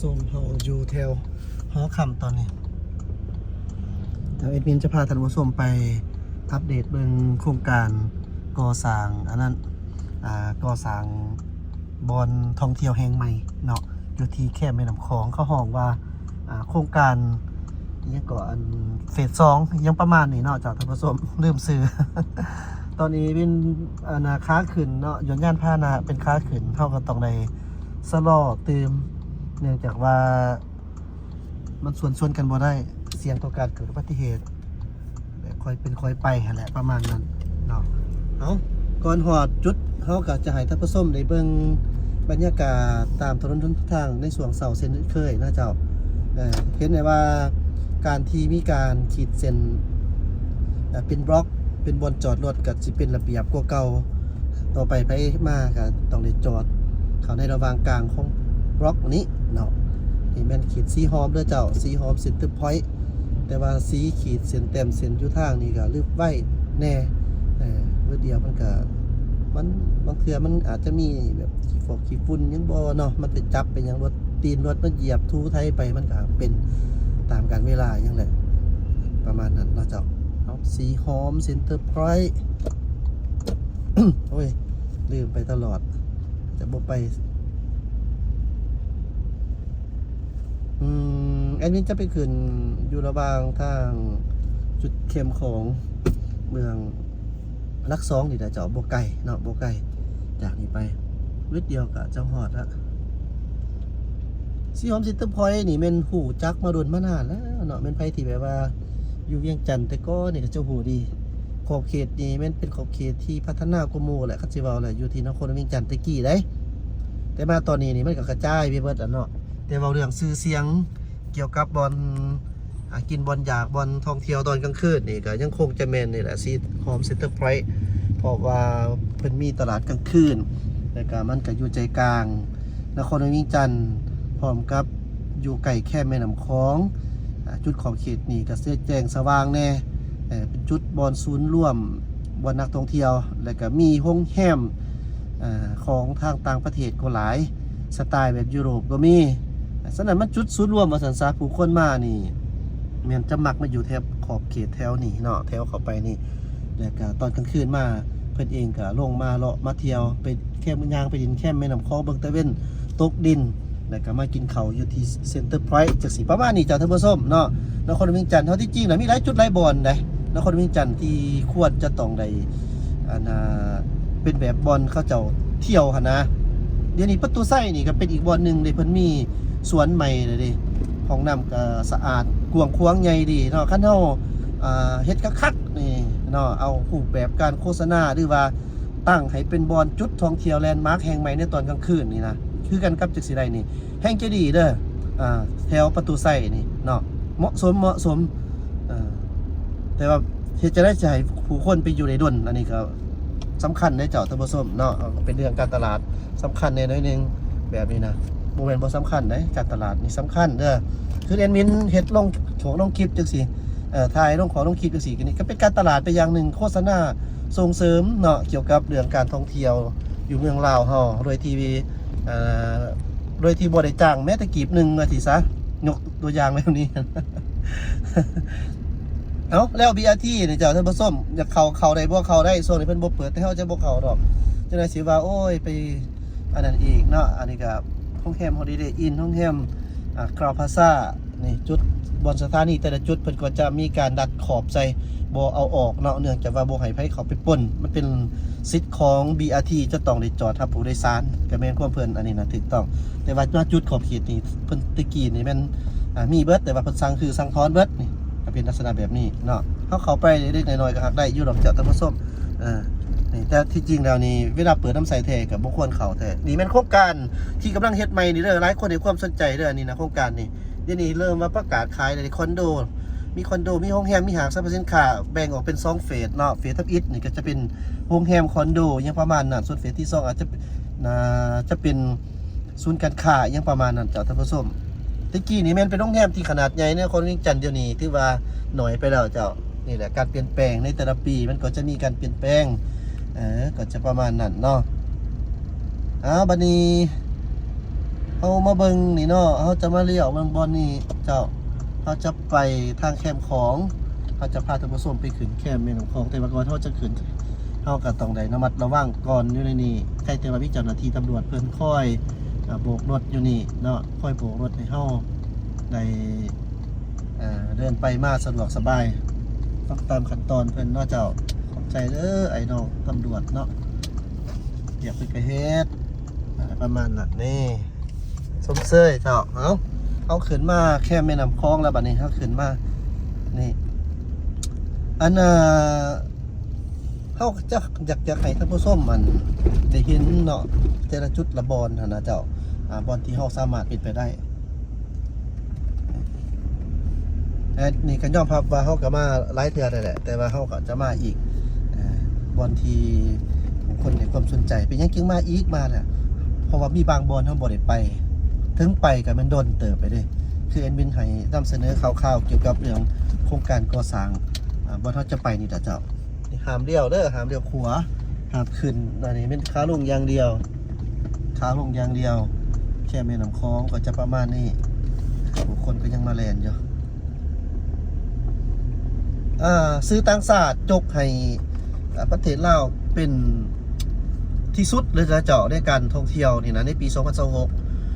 ຊົມ ເຮົາຢູ່ແຖວຫໍຄຳຕອນນີ້. ດຽວແອດມິນຈະພາທ່ານຜູ້ຊົມໄປອັບເດດເບິ່ງໂຄງການກໍ່ສ້າງ ອັນນັ້ນ ອ່າ ກໍ່ສ້າງບ່ອນທ່ອງທ່ຽວແຫ່ງໃໝ່ເນາະ ຢູ່ທີ່ແຄມແມ່ນ້ຳຂອງ. ເຂົາຮ້ອງວ່າ ອ່າ ໂຄງການ ອີ່ຫຍັງເກາະ ອັນເຟສສອງ ອີ່ຫຍັງປະມານນີ້ເນາະເຈົ້າທ່ານຜູ້ຊົມ ລືມຊື່. ຕອນນີ້ເປັນ ອັນນາ ຂາຂຶ້ນເນາະ ຍົນຍານພາຫະນະເປັນຂາຂຶ້ນ ເຮົາກໍຕ້ອງໄດ້ຊະລໍຕື່ມ ເນື່ອງຈາກວ່າມັນສວນ ສວນກັນບໍ່ໄດ້ ສ່ຽງຕໍ່ການເກີດອຸບັດຕິເຫດ ແບບຄ່ອຍເປັນຄ່ອຍໄປຫັ້ນແຫຼະ ປະມານນັ້ນເນາະ. ເອົາ ກ່ອນຮອດຈຸດ ເຮົາກໍຈະໃຫ້ທ່ານຜູ້ຊົມໄດ້ເບິ່ງບັນຍາກາດຕາມຖະໜົນຫົນທາງໃນຊ່ວງເຊົ້າເຊັ່ນເຄີຍນະເຈົ້າ. ເອີ ເຫັນໄດ້ວ່າການທີ່ມີການຂີດເສັ້ນ ເປັນບລັອກ ເປັນບ່ອນຈອດລົດ ກໍຊິເປັນລະບຽບກວ່າເກົ່າ. ຕໍ່ໄປໃຜມາກໍຕ້ອງໄດ້ຈອດເຂົ້າໃນລະຫວ່າງກາງຂອງບລັອກນີ້ເນາະ. ນີ້ແມ່ນຂີດສີຫອມເດີເຈົ້າ ສີຫອມເຊັນເຕີພອຍ ແຕ່ວ່າສີຂີດເສັ້ນແຕ້ມເສັ້ນຢູ່ທາງນີ້ກໍລຶບໄວ້ແດ່. ເອີ ເບິດດຽວມັນກໍ ມັນ ບາງເທື່ອມັນອາດຈະມີແບບຂີ້ຟອກຂີ້ຝຸ່ນຫຍັງບໍ່ເນາະ ມັນໄປຈັບໄປຫຍັງ ລົດຕີນລົດມັນຢຽບຖູໄຖໄປ ມັນກໍເປັນຕາມການເວລາຫຍັງແຫຼະ ປະມານນັ້ນເນາະເຈົ້າ. ເອົາ ສີຫອມເຊັນເຕີພອຍ ໂອ້ຍ ລືມໄປຕະຫຼອດ ຈະບໍ່ໄປ. ອືມ ແອດມິນຈະໄປຂຶ້ນຢູ່ລະຫວ່າງທາງຈຸດເຂັ້ມຂອງເມືອງຫຼັກສອງນີ້ແຫຼະເຈົ້າ ບໍ່ໄກເນາະ ບໍ່ໄກຈາກນີ້ໄປ ວິດດຽວກໍຈະຮອດລະ. ສີຫອມເຊັນເຕີພອຍນີ້ແມ່ນຮູ້ຈັກມາດົນມານານແລ້ວເນາະ ແມ່ນໃຜທີ່ແບບວ່າຢູ່ວຽງຈັນແຕ່ກ່ອນນີ້ກໍຈະຮູ້ດີ. ຂອບເຂດນີ້ແມ່ນເປັນຂອບເຂດທີ່ພັດທະນາກວ່າໝູ່ແຫຼະ ຄັນຊິເວົ້າແຫຼະ ຢູ່ທີ່ນະຄອນຫຼວງວຽງຈັນແຕ່ກີ້ໃດ໋ ແຕ່ມາຕອນນີ້ນີ້ມັນກໍກະຈາຍໄປເບິດລະເນາະ. ແຕ່ເວົ້າເລື່ອງຊື່ສຽງກ່ຽວກັບບ່ອນ ຫາກິນ ບ່ອນຢາກ ບ່ອນທ່ອງທ່ຽວຕອນກາງຄືນນີ້ ກໍຍັງຄົງຈະແມ່ນນີ້ແຫຼະ ສີຫອມເຊັນເຕີພອຍ ເພາະວ່າເພິ່ນມີຕະຫຼາດກາງຄືນ ແລ້ວກໍມັນກໍຢູ່ໃຈກາງນະຄອນຫຼວງວຽງຈັນ ພ້ອມກັບຢູ່ໃກ້ແຄມແມ່ນ້ຳຂອງ. ອາ ຈຸດຂອບເຂດນີ້ກໍສະແຈ້ງສະຫວ່າງແດ່ ເປັນຈຸດບ່ອນສູນລວມ ບ່ອນນັກທ່ອງທ່ຽວ ແລ້ວກໍມີໂຮງແຮມ ອາ ຂອງທາງຕ່າງປະເທດກໍຫຼາຍ ສະໄຕແບບຢູໂຣບກໍມີ. ສະນັ້ນມັນຈຸດສູນລວມວ່າຊັ້ນຊະ ຜູ້ຄົນມານີ້ແມ່ນຈະມັກມາຢູ່ແຖວຂອບເຂດແຖວນີ້ເນາະ ແຖວເຂົ້າໄປນີ້ ແລ້ວກະຕອນກາງຄືນມາ ເພິ່ນເອງກະລົງມາເລາະມາທ່ຽວ ໄປແຄມ ຍ່າງໄປຫຼິ້ນແຄມແມ່ນ້ຳຂອງ ເບິ່ງຕາເວັນຕົກດິນ ແລ້ວກະມາກິນເຂົ້າຢູ່ທີ່ເຊັນເຕີພອຍ ຈັ່ງຊີ້ ປະມານນີ້ເຈົ້າທ່ານຜູ້ຊົມເນາະ. ນະຄອນຫຼວງວຽງຈັນເຮົາທີ່ຈິງນະມີຫຼາຍຈຸດຫຼາຍບ່ອນໃດ໋ ນະຄອນຫຼວງວຽງຈັນທີ່ຄວນຈະຕ້ອງໄດ້ ອັນ ອ່າ ເປັນແບບບ່ອນເຂົາເຈົ້າທ່ຽວຫັ້ນນະ. ດຽວນີ້ປະຕູໄຊນີ້ກໍເປັນອີກບ່ອນໜຶ່ງເດ້ ເພິ່ນມີສວນໃໝ່ແລ້ວເດ້ ຫ້ອງນ້ຳກໍສະອາດກວ້າງຂວາງໃຫຍ່ດີເນາະ. ຄັນເຮົາ ອ່າ ເຮັດຄັກໆນີ້ເນາະ ເອົາຮູບແບບການໂຄສະນາ ຫຼືວ່າຕັ້ງໃຫ້ເປັນບ່ອນຈຸດທ່ອງທ່ຽວແລນມາກແຫ່ງໃໝ່ໃນຕອນກາງຄືນນີ້ນະ ຄືກັນກັບຈັກຊິໄດ້ນີ້ ແຮ່ງຈະດີເດີ ອ່າ ແຖວປະຕູໄຊນີ້ເນາະ ເໝາະສົມ ເໝາະສົມ ເອີ ແຕ່ວ່າເຮັດຈັ່ງໃດຊິໃຫ້ຜູ້ຄົນໄປຢູ່ໄດ້ດົນ ອັນນີ້ກໍສຳຄັນເດ້ເຈົ້າທ່ານຜູ້ຊົມເນາະ. ເອີ ເປັນເລື່ອງການຕະຫຼາດສຳຄັນແດ່ໜ້ອຍໜຶ່ງແບບນີ້ນະ ບໍ່ແມ່ນບໍ່ສຳຄັນເດ້ ການຕະຫຼາດນີ້ສຳຄັນເດີ. ຄືແອດມິນເຮັດລົງຂອງລົງຄລິບຈັ່ງຊີ້ ເອີ ຖ່າຍລົງຂອງລົງຄລິບຈັ່ງຊີ້ ນີ້ກໍເປັນການຕະຫຼາດໄປຢ່າງໜຶ່ງ ໂຄສະນາ ສົ່ງເສີມເນາະ ກ່ຽວກັບເລື່ອງການທ່ອງທ່ຽວຢູ່ເມືອງລາວເຮົາ ໂດຍທີ່ ເອີ ໂດຍທີ່ບໍ່ໄດ້ຈ້າງແມ້ແຕ່ກີບໜຶ່ງວ່າຊີ້ຊະ ຍົກຕົວຢ່າງແນວນີ້. ເອົ້າ ແລ້ວ ບີ ອາ ທີ ນີ້ເຈົ້າທ່ານຜູ້ຊົມ ຢາກເຂົ້າ ເຂົ້າໄດ້ບໍ່ ເຂົ້າໄດ້ ຊ່ວງນີ້ເພິ່ນບໍ່ເປີດ ແຕ່ເຮົາຈະບໍ່ເຂົ້າດອກ ຈັ່ງໃດຊິວ່າ ໂອ້ຍ ໄປອັນນັ້ນອີກເນາະ. ອັນນີ້ກໍໂຮງແຮມ Holiday Inn ໂຮງແຮມ ອ່າ Crowne Plaza ນີ້ ຈຸດບ່ອນສະຖານີແຕ່ລະຈຸດ ເພິ່ນກໍຈະມີການດັດຂອບໃສ່ ບໍ່ເອົາອອກເນາະ ເນື່ອງຈາກວ່າບໍ່ໃຫ້ໃຜເຂົ້າໄປປົນ ມັນເປັນສິດຂອງ ບີ ອາ ທີ ຈະຕ້ອງໄດ້ຈອດຮັບຜູ້ໂດຍສານ ກໍແມ່ນຄວາມເພິ່ນ ອັນນີ້ນະຖືກຕ້ອງ. ແຕ່ວ່າມາຈຸດຂອບເຂດນີ້ ເພິ່ນແຕ່ກີ້ນີ້ແມ່ນ ອ່າ ມີເບິດ ແຕ່ວ່າເພິ່ນສັ່ງ ຄືສັ່ງຖອນເບິດ ນີ້ກໍເປັນລັກສະນະແບບນີ້ເນາະ. ເຮົາເຂົ້າໄປເລັກໆນ້ອຍໆກໍຫາກໄດ້ຢູ່ດອກເຈົ້າທ່ານຜູ້ຊົມ ເອີ ນີ້ ແຕ່ທີ່ຈິງແລ້ວນີ້ ເວລາເປີດນ້ຳໃສແທ້ກໍບໍ່ຄວນເຂົ້າແທ້. ນີ້ແມ່ນໂຄງການທີ່ກຳລັງເຮັດໃໝ່ນີ້ເດີ ຫຼາຍຄົນໃຫ້ຄວາມສົນໃຈເດີ ອັນນີ້ນະ ໂຄງການນີ້ ດຽວນີ້ເລີ່ມມາປະກາດຂາຍແລ້ວເດ້ ຄອນໂດ ມີຄອນໂດ ມີໂຮງແຮມ ມີຫ້າງສັບພະສິນຄ້າ ແບ່ງອອກເປັນສອງເຟສເນາະ. ເຟສທຳອິດນີ້ກໍຈະເປັນໂຮງແຮມ ຄອນໂດ ຫຍັງປະມານນັ້ນ ສ່ວນເຟສທີສອງອາດຈະ ອ່າ ຈະເປັນສູນການຄ້າ ຫຍັງປະມານນັ້ນເຈົ້າທ່ານຜູ້ຊົມ. ແຕ່ກີ້ນີ້ແມ່ນເປັນໂຮງແຮມທີ່ຂະໜາດໃຫຍ່ໃນນະຄອນວຽງຈັນ ດຽວນີ້ຖືວ່າໜ້ອຍໄປແລ້ວເຈົ້າ. ນີ້ແຫຼະ ການປ່ຽນແປງໃນແຕ່ລະປີ ມັນກໍຈະມີການປ່ຽນແປງ ເອີ ກໍຈະປະມານນັ້ນເນາະ. ເອົາ ບັດນີ້ ເຮົາມາເບິ່ງນີ້ເນາະ ເຮົາຈະມາລ້ຽວເບິ່ງບ່ອນນີ້ເຈົ້າ. ເຮົາຈະໄປທາງແຄມຂອງ ເຮົາຈະພາທ່ານຜູ້ຊົມໄປຂຶ້ນແຄມແມ່ນ້ຳຂອງ ແຕ່ວ່າກ່ອນເຮົາຈະຂຶ້ນ ເຮົາກໍຕ້ອງໄດ້ລະມັດລະວັງກ່ອນຢູ່ໃນນີ້. ໃຄ່ແຕ່ວ່າມີເຈົ້າໜ້າທີ່ຕຳຫຼວດເພິ່ນຄອຍ ອາ ໂບກລົດຢູ່ນີ້ເນາະ ຄອຍໂບກລົດໃຫ້ເຮົາໄດ້ ເອີ ເດີນໄປມາສະດວກສະບາຍ ຕ້ອງຕາມຂັ້ນຕອນເພິ່ນເນາະເຈົ້າ. ຂອບໃຈເດີອ້າຍນ້ອງຕຳຫຼວດເນາະ ວຽກເພິ່ນກະເຮັດ ອາ ປະມານນັ້ນເດ້. ຊົມເຊີຍເຈົ້າ. ເອົາ ເຮົາຂຶ້ນມາແຄມແມ່ນ້ຳຂອງແລ້ວ ບາດນີ້ເຮົາຂຶ້ນມານີ້ ອັນ ເອີ ເຮົາຈະ ຢາກ ຢາກໃຫ້ທ່ານຜູ້ຊົມ ອັນ ໄດ້ເຫັນເນາະ ແຕ່ລະຈຸດລະບ່ອນຫັ້ນນະເຈົ້າ ອາ ບ່ອນທີ່ເຮົາສາມາດເປັນໄປໄດ້. ແຕ່ນີ້ກໍຍອມຮັບວ່າເຮົາກໍມາຫຼາຍເທື່ອແລ້ວແຫຼະ ແຕ່ວ່າເຮົາກໍຈະມາອີກ ເອີ ບ່ອນທີ່ຜູ້ຄົນໃຫ້ຄວາມສົນໃຈ. ເປັນຫຍັງຈຶ່ງມາອີກ? ມາແຫຼະ ເພາະວ່າມີບາງບ່ອນເຮົາບໍ່ໄດ້ໄປ ເຖິງໄປກໍແມ່ນດົນເຕີບໄປເດ້. ຄືແອດມິນໃຫ້ນຳສະເໜີຂ່າວໆກ່ຽວກັບເລື່ອງໂຄງການກໍ່ສ້າງ ອາ ບ່ອນເຮົາຈະໄປນີ້ລະເຈົ້າ. ນີ້ຫ້າມລ້ຽວເດີ ຫ້າມລ້ຽວຂວາ ຫ້າມຂຶ້ນ. ອັນນີ້ແມ່ນຂາລົງຢ່າງດຽວ ຂາລົງຢ່າງດຽວ. ແຄມແມ່ນ້ຳຂອງກໍຈະປະມານນີ້ ຜູ້ຄົນກໍຍັງມາແລ່ນຢູ່. ອາ ສື່ຕ່າງຊາດຍົກໃຫ້ ອາ ປະເທດລາວເປັນທີ່ສຸດເລີຍນະເຈົ້າ ໃນການທ່ອງທ່ຽວນີ້ນະ ໃນປີສອງພັນຊາວຫົກ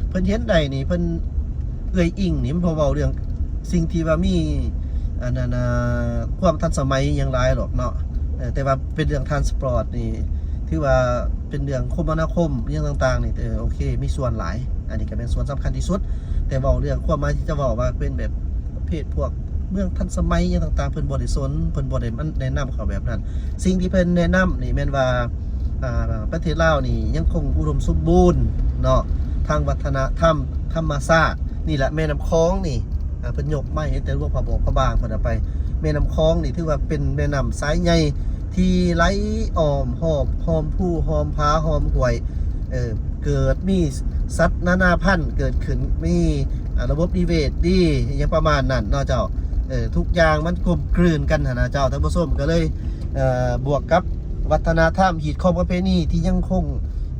ເພິ່ນເຫັນໄດ້ນີ້ ເພິ່ນ ເອື້ອຍອິງນີ້ມັນບໍ່ເວົ້າເລື່ອງສິ່ງທີ່ວ່າມີ ອັນນັ້ນ ອາ ຄວາມທັນສະໄໝຫຍັງຫຼາຍດອກເນາະ ເອີ ແຕ່ວ່າເປັນເລື່ອງທຣານສະປອດນີ້ ຖືວ່າເປັນເລື່ອງຄົມມະນາຄົມຫຍັງຕ່າງໆນີ້ ເອີ ໂອເຄ ມີສ່ວນຫຼາຍ. ອັນນີ້ກໍແມ່ນສ່ວນສຳຄັນທີ່ສຸດ ແຕ່ເວົ້າເລື່ອງຄວາມໝາຍທີ່ຈະເວົ້າວ່າເປັນແບບປະເພດພວກເມືອງທັນສະໄໝຫຍັງຕ່າງໆ ເພິ່ນບໍ່ໄດ້ສົນ ເພິ່ນບໍ່ໄດ້ມາແນະນຳເຂົາແບບນັ້ນ. ສິ່ງທີ່ເພິ່ນແນະນຳນີ້ແມ່ນວ່າ ອາ ປະເທດລາວນີ້ຍັງຄົງອຸດົມສົມບູນເນາະ ທາງວັດທະນະທຳ ທຳມະຊາດນີ້ແຫຼະ. ແມ່ນ້ຳຂອງນີ້ ອາ ເພິ່ນຍົກມາໃຫ້ແຕ່ຫຼວງພະບອກພະບາງ ເພິ່ນເອົາໄປ ແມ່ນ້ຳຂອງນີ້ຖືວ່າເປັນແມ່ນ້ຳສາຍໃຫຍ່ທີ່ໄຫຼອ້ອມຮອບ ອ້ອມພູ ອ້ອມຜາ ອ້ອມຫ້ວຍ ເອີ ເກີດມີສັດນານາພັນເກີດຂຶ້ນ ມີ ອາ ລະບົບນິເວດດີ ອີ່ຫຍັງປະມານນັ້ນເນາະເຈົ້າ. ເອີ ທຸກຢ່າງມັນກົມກືນກັນຫັ້ນນະເຈົ້າ ທ່ານຜູ້ຊົມ. ກໍເລີຍ ເອີ ບວກກັບວັດທະນະທຳ ຮີດຄອງປະເພນີທີ່ຍັງຄົງ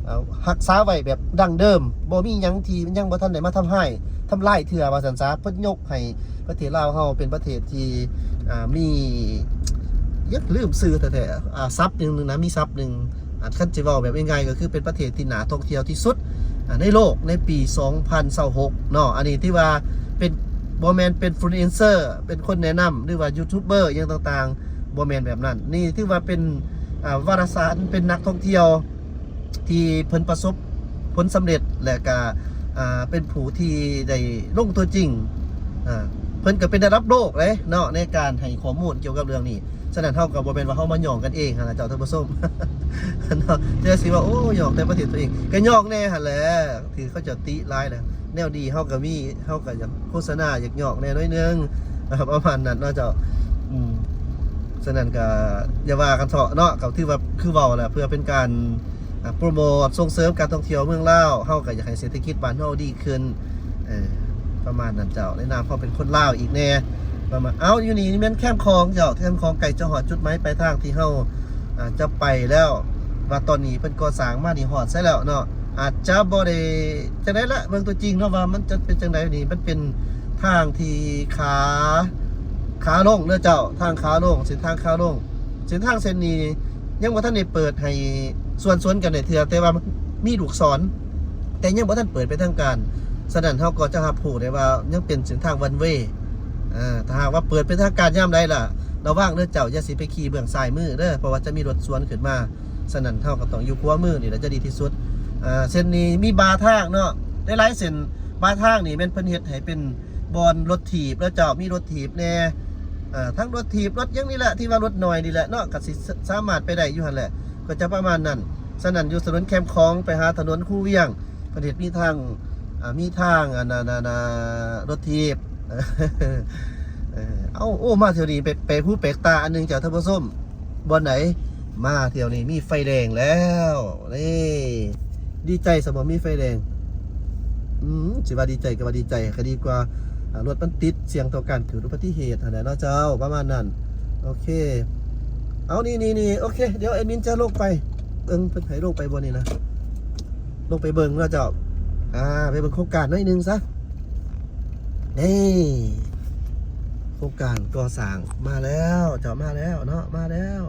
ເອີ ຮັກສາໄວ້ແບບດັ້ງເດີມ ບໍ່ມີຫຍັງທີ່ຍັງບໍ່ທັນໄດ້ມາທຳຮ້າຍ ທຳລາຍເທື່ອວ່າຊັ້ນຊະ. ເພິ່ນຍົກໃຫ້ປະເທດລາວເຮົາເປັນປະເທດທີ່ ອາ ມີ ຢາກລືມຊື່ແທ້ໆ ອາ ສັບໜຶ່ງນະ ມີສັບໜຶ່ງ ອາ ຄັນຊິເວົ້າແບບງ່າຍໆ ກໍຄືເປັນປະເທດທີ່ໜ້າທ່ອງທ່ຽວທີ່ສຸດ ອາ ໃນໂລກໃນປີສອງພັນຊາວຫົກເນາະ. ອັນນີ້ຖືວ່າເປັນ ບໍ່ແມ່ນເປັນອິນຟລູເອັນເຊີ ເປັນຄົນແນະນຳ ຫຼືວ່າຢູທູບເບີຫຍັງຕ່າງໆ ບໍ່ແມ່ນແບບນັ້ນ. ນີ້ຖືວ່າເປັນ ອາ ວາລະສານ ເປັນນັກທ່ອງທ່ຽວທີ່ເພິ່ນປະສົບຜົນສຳເລັດ ແລະກະ ອາ ເປັນຜູ້ທີ່ໄດ້ລົງຕົວຈິງ ອາ ເພິ່ນກໍເປັນລະດັບໂລກເດ້ເນາະ ໃນການໃຫ້ຂໍ້ມູນກ່ຽວກັບເລື່ອງນີ້. ສະນັ້ນເຮົາກໍບໍ່ແມ່ນວ່າເຮົາມາຍ້ອງກັນເອງຫັ້ນນະເຈົ້າທ່ານຜູ້ຊົມ ເນາະ. ແຕ່ຊິວ່າ ໂອ້ ຍ້ອງແຕ່ປະເທດຕົວເອງ ກໍຍ້ອງແດ່ຫັ້ນແຫຼະ ຖືເຂົາເຈົ້າຕິຫຼາຍແຫຼະ. ແນວດີເຮົາກໍມີ ເຮົາກໍຢາກໂຄສະນາ ຢາກຍ້ອງແດ່ໜ້ອຍໜຶ່ງ ປະມານນັ້ນເນາະເຈົ້າ. ອືມ ສະນັ້ນກໍຢ່າວ່າກັນເຖາະເນາະ ກໍຖືວ່າຄືເວົ້າແຫຼະ ເພື່ອເປັນການ ອາ ໂປຣໂມດສົ່ງເສີມການທ່ອງທ່ຽວເມືອງລາວ ເຮົາກໍຢາກໃຫ້ເສດຖະກິດບ້ານເຮົາດີຂຶ້ນ ເອີ ປະມານນັ້ນເຈົ້າ. ໃນນາມເຮົາເປັນຄົນລາວອີກແດ່ ປະມານ ເອົ້າ ຢູ່ນີ້ແມ່ນແຄມຂອງເຈົ້າ ແຄມຂອງໃກ້ຈະຮອດຈຸດໝາຍປາຍທາງທີ່ເຮົາ ອາ ຈະໄປແລ້ວ ວ່າຕອນນີ້ເພິ່ນກໍ່ສ້າງມານີ້ຮອດໃສແລ້ວເນາະ. ອາດຈະບໍ່ໄດ້ຈັ່ງໃດລະ ເບິ່ງຕົວຈິງເນາະວ່າມັນຈະເປັນຈັ່ງໃດ. ນີ້ມັນເປັນທາງທີ່ຂາ ຂາລົງເດີເຈົ້າ ທາງຂາລົງ ເສັ້ນທາງຂາລົງ. ເສັ້ນທາງເສັ້ນນີ້ຍັງບໍ່ທັນໄດ້ເປີດໃຫ້ສ່ວນສວນກັນໄດ້ເທື່ອ ແຕ່ວ່າມີລູກສອນ ແຕ່ຍັງບໍ່ທັນເປີດເປັນທາງການ. ສະນັ້ນເຮົາກໍຈະຮັບຮູ້ໄດ້ວ່າຍັງເປັນເສັ້ນທາງວັນເວ. ອາ ຖ້າຫາກວ່າເປີດເປັນທາງການຍາມໃດລະ ລະວັງເດີເຈົ້າ ຢ່າຊິໄປຂີ່ເບື້ອງຊ້າຍມືເດີ ເພາະວ່າຈະມີລົດສວນຂຶ້ນມາ. ສະນັ້ນເຮົາກໍຕ້ອງຢູ່ຂວາມືນີ້ລະຈະດີທີ່ສຸດ. ອາ ເສັ້ນນີ້ມີບາທາງເນາະ ຫຼາຍໆເສັ້ນ ບາທາງນີ້ແມ່ນເພິ່ນເຮັດໃຫ້ເປັນບ່ອນລົດຖີບເດີເຈົ້າ ມີລົດຖີບແດ່. ອາ ທັງລົດຖີບ ລົດຫຍັງນີ້ແຫຼະ ທີ່ວ່າລົດນ້ອຍນີ້ແຫຼະເນາະ ກໍຊິສາມາດໄປໄດ້ຢູ່ຫັ້ນແຫຼະ ກໍຈະປະມານນັ້ນ. ສະນັ້ນຢູ່ຖະໜົນແຄມຂອງໄປຫາຖະໜົນຄູວຽງ ເພິ່ນເຮັດມີທາງ ອາ ມີທາງ ອັນນັ້ນ ອັນ ອາ ລົດຖີບ. ເອີ ເອົ້າ ໂອ້ ມາແຖວນີ້ແປກ ແປກຫູແປກຕາອັນໜຶ່ງເຈົ້າທ່ານຜູ້ຊົມ. ບ່ອນໃດ? ມາທ່ຽວນີ້ມີໄຟແດງແລ້ວ ນີ້ ດີໃຈຊະບໍ່ມີໄຟແດງ. ອືມ ຊິວ່າດີໃຈກໍວ່າດີໃຈ ກໍດີກວ່າ ອາ ລົດມັນຕິດ ສ່ຽງຕໍ່ການເກີດອຸບັດຕິເຫດຫັ້ນແຫຼະເນາະເຈົ້າ ປະມານນັ້ນ. ໂອເຄ ເອົາ ນີ້ໆໆ ໂອເຄ ດຽວແອດມິນຈະລົງໄປເບິ່ງ ເພິ່ນໃຫ້ລົງໄປບໍ່ນີ້ນະ ລົງໄປເບິ່ງເນາະເຈົ້າ. ອ່າ ໄປເບິ່ງໂຄງການໜ້ອຍໜຶ່ງຊະ. ນີ້ ໂຄງການກໍ່ສ້າງມາແລ້ວເຈົ້າ ມາແລ້ວເນາະ ມາແລ້ວ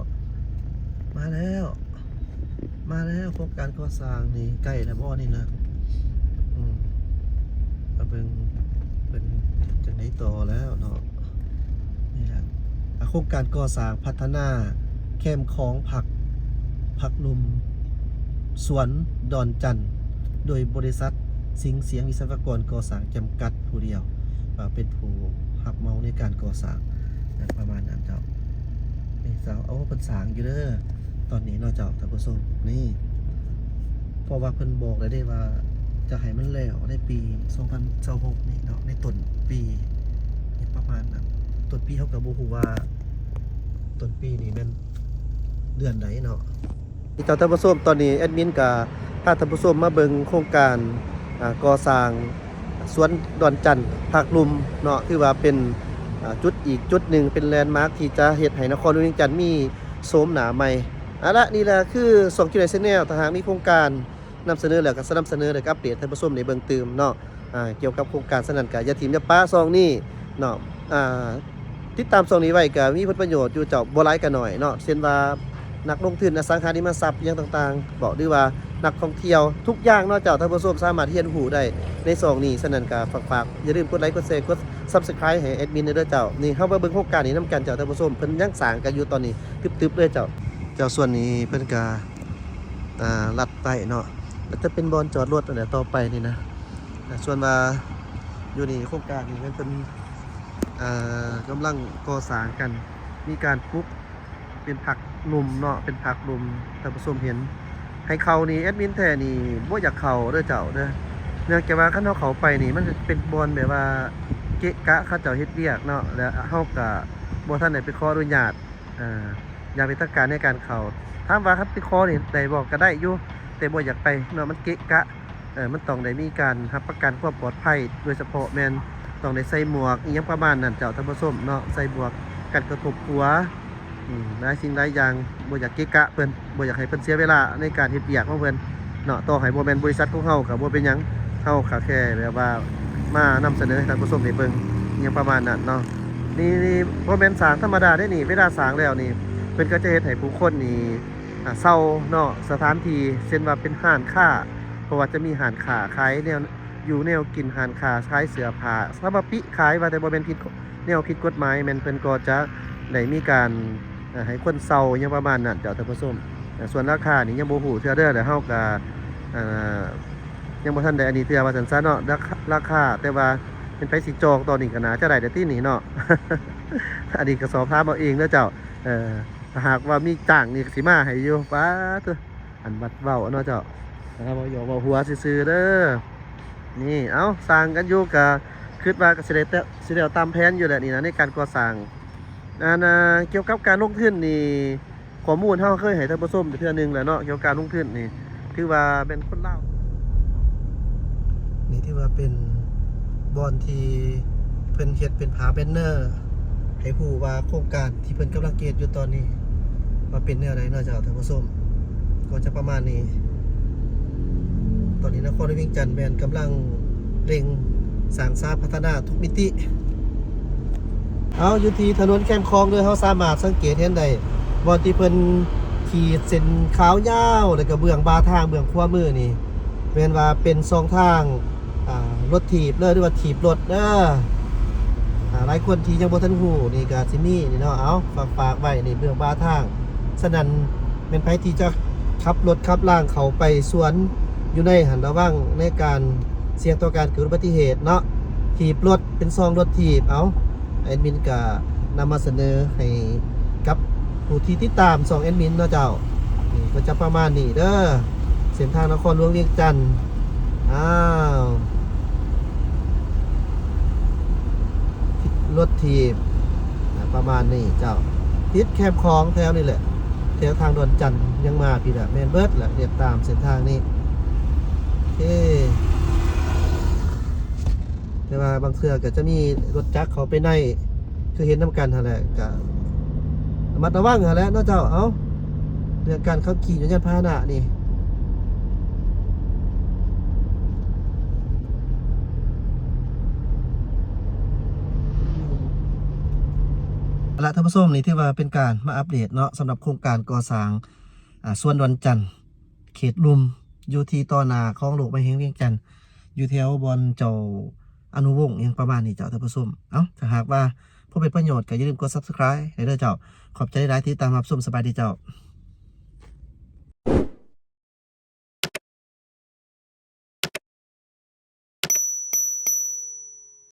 ມາແລ້ວ ມາແລ້ວ. ໂຄງການກໍ່ສ້າງນີ້ໃກ້ແລ້ວບໍ່ນີ້ນະ? ອືມ ມາເບິ່ງເພິ່ນຈັ່ງໃດຕໍ່ແລ້ວເນາະ. ນີ້ແຫຼະ ອ່າ ໂຄງການກໍ່ສ້າງພັດທະນາແຄມຂອງພັກ ພັກລຸ່ມສວນດອນຈັນ ໂດຍບໍລິສັດສິງສຽງວິສະວະກອນກໍ່ສ້າງຈຳກັດຜູ້ດຽວ ອ່າ ເປັນຜູ້ຮັບເໝົາໃນການກໍ່ສ້າງ ປະມານນັ້ນເຈົ້າ. ນີ້ເຈົ້າ ໂອ້ ເພິ່ນສ້າງຢູ່ເດີ ຕອນນີ້ເນາະເຈົ້າ ທ່ານຜູ້ຊົມ. ນີ້ ເພາະວ່າເພິ່ນບອກແລ້ວເດ້ວ່າ ຈະໃຫ້ມັນແລ້ວໃນປີສອງພັນຊາວຫົກນີ້ເນາະ ໃນຕົ້ນປີ ປະມານນັ້ນ. ຕົ້ນປີເຮົາກໍບໍ່ຮູ້ວ່າຕົ້ນປີນີ້ແມ່ນເດືອນໃດເນາະ. ເຈົ້າ ທ່ານຜູ້ຊົມ ຕອນນີ້ແອດມິນກໍພາທ່ານຜູ້ຊົມມາເບິ່ງໂຄງການ ອ່າ ກໍ່ສ້າງສວນດອນຈັນ ພັກລຸ່ມເນາະ ຖືວ່າເປັນ ອ່າ ຈຸດອີກຈຸດໜຶ່ງ ເປັນແລນມາກທີ່ຈະເຮັດໃຫ້ນະຄອນຫຼວງວຽງຈັນມີໂສມໜ້າໃໝ່. ເອົາລະ ນີ້ລະຄືຊ່ອງ Q and A Channel ຖ້າຫາກມີໂຄງການນຳສະເໜີແລ້ວກໍສະໜັບສະໜູນ ແລ້ວກໍອັບເດດໃຫ້ທ່ານຜູ້ຊົມໄດ້ເບິ່ງຕື່ມເນາະ. ອ່າ ກ່ຽວກັບໂຄງການສະນັ້ນກໍຢ່າຖິ້ມຢ່າປະຊ່ອງນີ້ເນາະ. ອ່າ ຕິດຕາມຊ່ອງນີ້ໄວ້ກໍມີຜົນປະໂຫຍດຢູ່ເຈົ້າ ບໍ່ຫຼາຍກໍໜ້ອຍເນາະ ເຊັ່ນວ່ານັກລົງທຶນອະສັງຫາລິມະຊັບຫຍັງຕ່າງໆເບາະ ຫຼືວ່ານັກທ່ອງທ່ຽວ ທຸກຢ່າງເນາະເຈົ້າ. ທ່ານຜູ້ຊົມສາມາດຮຽນຮູ້ໄດ້ໃນຊ່ອງນີ້ ສະນັ້ນກໍຝາກໆ ຢ່າລືມກົດໄລ ກົດແຊ ກົດ Subscribe ໃຫ້ແອດມິນແດ່ເດີເຈົ້າ. ນີ້ເຮົາມາເບິ່ງໂຄງການນີ້ນຳກັນເຈົ້າ ທ່ານຜູ້ຊົມ ເພິ່ນຍັງສ້າງກັນຢູ່ຕອນນີ້ ຕຶບໆເລີຍເຈົ້າ. ເຈົ້າ ສ່ວນນີ້ເພິ່ນກໍ ອ່າ ລັດໄວ້ເນາະ ກໍຈະເປັນບ່ອນຈອດລົດຫັ້ນແຫຼະຕໍ່ໄປນີ້ນະ. ອ່າ ສ່ວນວ່າຢູ່ນີ້ໂຄງການນີ້ແມ່ນເພິ່ນ ອ່າ ກຳລັງກໍ່ສ້າງກັນ ມີການປຸກເປັນພັກລຸ່ມເນາະ ເປັນພັກລຸ່ມ ທ່ານຜູ້ຊົມເຫັນ. ໃຫ້ເຂົ້ານີ້ແອດມິນແທ້ນີ້ບໍ່ຢາກເຂົ້າເດີເຈົ້າເດີ ເນື່ອງຈາກວ່າຄັນເຮົາເຂົ້າໄປນີ້ ມັນຈະເປັນບ່ອນແບບວ່າເກະກະ ເຂົາເຈົ້າເຮັດວຽກເນາະ ແລະເຮົາກະບໍ່ທັນໄດ້ໄປຂໍອະນຸຍາດ ອ່າ ຢ່າງເປັນທາງການໃນການເຂົ້າ. ຖາມວ່າຄັນໄປຂໍນີ້ໄດ້ບໍ່? ກໍໄດ້ຢູ່ ແຕ່ບໍ່ຢາກໄປເນາະ ມັນເກະກະ. ເອີ ມັນຕ້ອງໄດ້ມີການຮັບປະກັນຄວາມປອດໄພ ໂດຍສະເພາະແມ່ນຕ້ອງໄດ້ໃສ່ໝວກອີ່ຫຍັງປະມານນັ້ນເຈົ້າ ທ່ານຜູ້ຊົມເນາະ ໃສ່ໝວກກັນກະທົບຫົວ ອືມ ຫຼາຍສິ່ງຫຼາຍຢ່າງ ບໍ່ຢາກເກະກະເພິ່ນ ບໍ່ຢາກໃຫ້ເພິ່ນເສຍເວລາໃນການເຮັດວຽກຂອງເພິ່ນເນາະ. ຕໍ່ໃຫ້ບໍ່ແມ່ນບໍລິສັດຂອງເຮົາກໍບໍ່ເປັນຫຍັງ ເຮົາກໍແຄ່ແບບວ່າມານຳສະເໜີໃຫ້ທ່ານຜູ້ຊົມໄດ້ເບິ່ງ ອີ່ຫຍັງປະມານນັ້ນເນາະ. ນີ້ ນີ້ບໍ່ແມ່ນສ້າງທຳມະດາເດ້ນີ້ ເວລາສ້າງແລ້ວນີ້ ເພິ່ນກໍຈະເຮັດໃຫ້ຜູ້ຄົນນີ້ ອ່າ ເຊົ່າເນາະ ສະຖານທີ່ ເຊັ່ນວ່າເປັນຮ້ານຄ້າ ເພາະວ່າຈະມີຮ້ານຄ້າຂາຍແນວຢູ່ແນວກິນ ຮ້ານຄ້າຂາຍເສື້ອຜ້າ ສາມາດປິຂາຍ ວ່າແຕ່ບໍ່ແມ່ນຜິດ ແນວຜິດກົດໝາຍ ແມ່ນເພິ່ນກໍຈະໄດ້ມີການ ເອີ ໃຫ້ຄົນເຊົ່າຫຍັງປະມານນັ້ນເຈົ້າ ທ່ານຜູ້ຊົມ. ເອີ ສ່ວນລາຄານີ້ຍັງບໍ່ຮູ້ເທື່ອເດີ ແລ້ວເຮົາກໍ ເອີ ຍັງບໍ່ທັນໄດ້ອັນນີ້ເທື່ອວ່າຊັ້ນຊະເນາະ ລາຄາ ລາຄາ ແຕ່ວ່າແມ່ນໃຜຊິຈອງຕອນນີ້ກໍໜ້າຈະໄດ້ແລ້ວຕິນີ້ເນາະ. ອັນນີ້ກໍສອບຖາມເອົາເອງເດີເຈົ້າ ເອີ ຖ້າຫາກວ່າມີຈ້າງນີ້ກໍຊິມາໃຫ້ຢູ່. ປາດໂທ້ ອັນບັດເວົ້າເນາະເຈົ້າ ເວົ້າຫຍອກເວົ້າຫົວຊື່ໆເດີ. ນີ້ ເອົ້າ ສ້າງກັນຢູ່ ກະຄິດວ່າກະຊິໄດ້ແຕ່ ຊິແລ້ວຕາມແຜນຢູ່ແຫຼະນີ້ນະ ໃນການກໍ່ສ້າງ. ອັນ ອ່າ ກ່ຽວກັບການລົງທຶນນີ້ ຂໍ້ມູນເຮົາເຄີຍໃຫ້ທ່ານຜູ້ຊົມໄປເທື່ອໜຶ່ງແລ້ວເນາະ ກ່ຽວກັບການລົງທຶນນີ້ ຖືວ່າແມ່ນຄົນລາວ. ນີ້ຖືວ່າເປັນບ່ອນທີ່ເພິ່ນເຮັດເປັນຜ້າແບນເນີ ໃຫ້ຮູ້ວ່າໂຄງການທີ່ເພິ່ນກຳລັງເຮັດຢູ່ຕອນນີ້ ວ່າເປັນແນວໃດເນາະເຈົ້າ ທ່ານຜູ້ຊົມ ກໍຈະປະມານນີ້. ຕອນນີ້ນະຄອນຫຼວງວຽງຈັນແມ່ນກຳລັງເລັ່ງສ້າງສາພັດທະນາທຸກມິຕິ. ເອົາ ຢູ່ທີ່ຖະໜົນແຄມຂອງເດີ ເຮົາສາມາດສັງເກດເຫັນໄດ້ ບ່ອນທີ່ເພິ່ນຂີດເສັ້ນຂາວຍາວ ແລ້ວກໍເບື້ອງບ່າທາງເບື້ອງຂວາມືນີ້ ແມ່ນວ່າເປັນຊ່ອງທາງ ອ່າ ລົດຖີບເດີ ຫຼືວ່າຖີບລົດເດີ. ອ່າ ຫຼາຍຄົນທີ່ຍັງບໍ່ທັນຮູ້ນີ້ກໍຊິມີນີ້ເນາະ ເອົາ ຝາກໆໄວ້ນີ້ເບື້ອງບ່າທາງ. ສະນັ້ນ ແມ່ນໃຜທີ່ຈະຂັບລົດຂັບລາງເຂົ້າໄປສວນຢູ່ໃນຫັ້ນ ລະວັງໃນການສ່ຽງຕໍ່ການເກີດອຸບັດຕິເຫດເນາະ. ຖີບລົດເປັນຊ່ອງລົດຖີບ ເອົາ ແອດມິນກະນຳມາສະເໜີໃຫ້ກັບຜູ້ທີ່ຕິດຕາມຊ່ອງແອດມິນເນາະເຈົ້າ. ນີ້ກໍຈະປະມານນີ້ເດີ ເສັ້ນທາງນະຄອນຫຼວງວຽງຈັນ. ອ້າວ ລົດຖີບ ອ່າ ປະມານນີ້ເຈົ້າ ຕິດແຄມຂອງແຖວນີ້ແຫຼະ ແຖວທາງດອນຈັນ ຍັງມາພີ້ແຫຼະ ແມ່ນເບິດແຫຼະ ລຽບຕາມເສັ້ນທາງນີ້. ໂອເຄ ແຕ່ວ່າບາງເທື່ອກໍຈະມີລົດຈັກເຂົ້າໄປໃນ ຄືເຫັນນຳກັນຫັ້ນແຫຼະ ກະລະມັດລະວັງຫັ້ນແຫຼະເນາະເຈົ້າ. ເອົາ ເລື່ອງການຂັບຂີ່ຍົນຍານພາຫະນະນີ້ ເອົາລະ ທ່ານຜູ້ຊົມ, ນີ້ຖືວ່າເປັນການມາອັບເດດເນາະ ສຳລັບໂຄງການກໍ່ສ້າງ ອາ ສວນດອນຈັນ ເຂດລຸ່ມ ຢູ່ທີ່ຕໍ່ໜ້າຄອງຫຼວງມະເຮັງວຽງຈັນ ຢູ່ແຖວບ່ອນເຈົ້າອະນຸວົງ ອີ່ຫຍັງປະມານນີ້ເຈົ້າ ທ່ານຜູ້ຊົມ. ເອົ້າ ຖ້າຫາກວ່າພໍເປັນປະໂຫຍດ ກໍຢ່າລືມກົດ Subscribe ໃຫ້ເດີເຈົ້າ. ຂອບໃຈຫຼາຍທີ່ຕິດຕາມຮັບຊົມ. ສະບາຍດີເຈົ້າ.